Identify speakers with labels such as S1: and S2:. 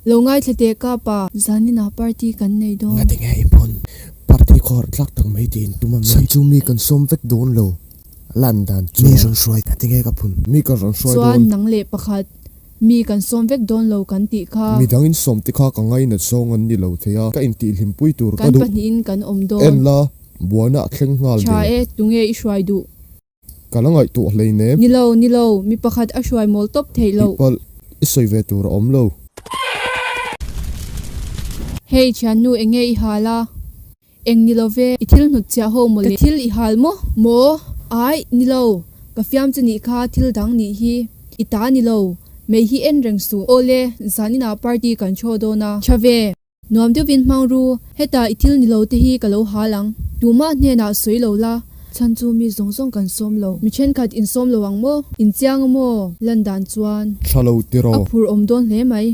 S1: Lo ngaithla teh ka pa. Zaninah party kan nei dawn.
S2: Ngati nge i pawn party khawr tlak tak mai tiin tum a mi. Chhan chu mi kan sawm vek dawn lo. Lan dan chuan. Mi rawn hruai. Ngati nge ka phun. Mi kan rawn hruai dawn.
S1: Chuan nang leh pakhat. Mi kan sawm vek dawn lo kan tih kha.
S2: Mi dang in sawm te kha ka ngainat zawng an ni lo thei a. Ka intihhlimpui tur ka
S1: Kan
S2: duh.
S1: pahnihin kan awm dawn.
S2: En la, buaina a thleng nghal
S1: Tha
S2: der.
S1: e, tunge i hruai duh?
S2: Ka la ngaihtuah hleinem.
S1: Ni lo, ni lo, mi pakhat a hruai mawl tawp theih loh.
S2: Tihpalh, i sawi ve tur a awm lo.
S1: Hei, thiannu enge i hal a? Eng ni lo ve, i thil hnut chiah ho maw le? Ka thil i hal maw? Maw? Aih, ni lo, ka fiam chu nih kha thil dang nih hi. I ta ni lo, mei hi en reng suh. Awle, zaninah party kan show dawn a. Tha ve. Nuam deuhin hmang ru, hetah i thil ni lo te hi ka lo hal ang. Tumah hnenah sawi lo la, chhan chu mi zawng zawng kan sawm lo. Mi thenkhat in sawm lo ang maw? In chiang a maw? Lan dan chuan.
S2: Tha lo tiraw?
S1: A phur awm dawn hle mai.